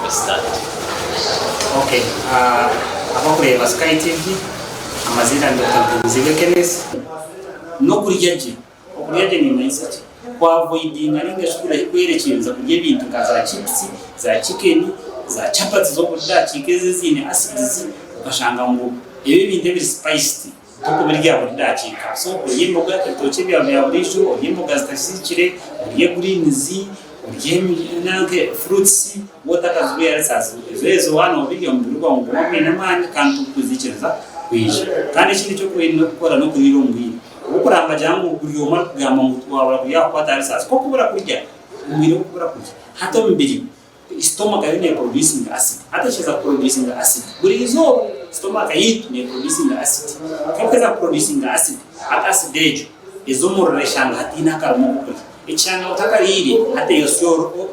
We start. Ok abakureeba Sky TV amaziina ni Dokita Ntunzibwe Kenneth. N'okurya gye, okurya gye nimanyisa ki? Ku avoidinga ninga shi kwerekyereza kurya ebintu nka za chips, za chicken, za chapati z'oburi dakiika ezi eziine acids okashanga ngu ebi ebintu ebiri spiced Tokubirya buri dakiika. So orye emboga, ebitookye byawe bya buriijo, orye emboga zitasiikire, orye greens, orye nanka fruits waaba otakazirwaire ulcers ezo ezo waaba nobirya omubiri gwawe niguguma gwine amaani kandi togukuzikiriza kwija. Kandi ekindi ekyokuba kukora nokuriira omu bwire. Obu okurambagira ngu buri omwe arikugamba ngu wabura kurya wakukwata ulcers, kwokubura kurya omu bwire bwokubura kurya hati omubiri Stomach yo neproducinga acid. Hati ekiheza kuproducinga acid, buri izooba stomach yaitu neproducinga acid. Ku erikuheza kuproducinga acid, hati acid egyo eza omu rura eshanga hataine akarimo k'okurya. Ekishanga otakariire hati eyosya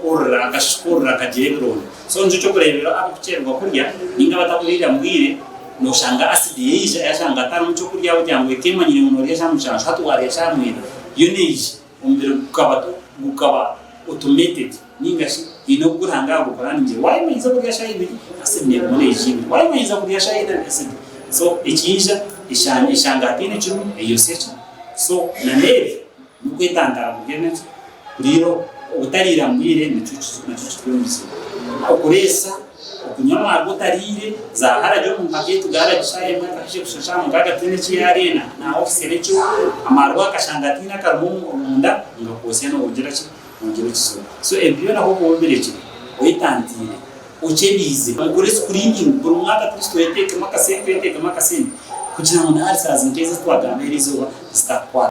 orura, akashuka orura kagira ebironda. So nikyo ky'okureeberaho abarikukyererwa kurya ninga abatakuriira mu bwire, noshanga acid yaija yashanga hatarimu ky'okurya ahabw'okugira ngu ekemanyire ngu norya shaaha mushanju hati warya shaaha mwenda yo neija. Omubiri gukaba gukaba automated ninga shi haine oku Ruhanga yagupuraningyire. Wayemanyiza kurya shaaha ibiri, acid neguma neija ibiri. Wayemanyiza kurya shaaha ina, acid. So ekiija eshanga eshanga hataine ekirimu eyosya ki. So na n'ebyo n'okwetantara kurya naki kuriira obutariira mu bwire nakyo nakyo kiri omu bizibu. Okureesa. Okunywa amaarwa otariire, za haragi omu mpaka etuga haragi shaaha emwe akahika kushusha shaaha mukaaga tihaine eki yaariire na ofiisi n'ekiro, amaarwa akashanga hataine akarimu omunda ngakwosya noogira ki, noogira ekizibu. So ebi byona ku okuba obirekire, oyetantiire, okyebiize, okore screening buri mwaka at least oyeteekemu akasente, oyeteekemu akasente kugira ngu na ulcers nk'ezi ezi twagamba eriizooba zitakukwata.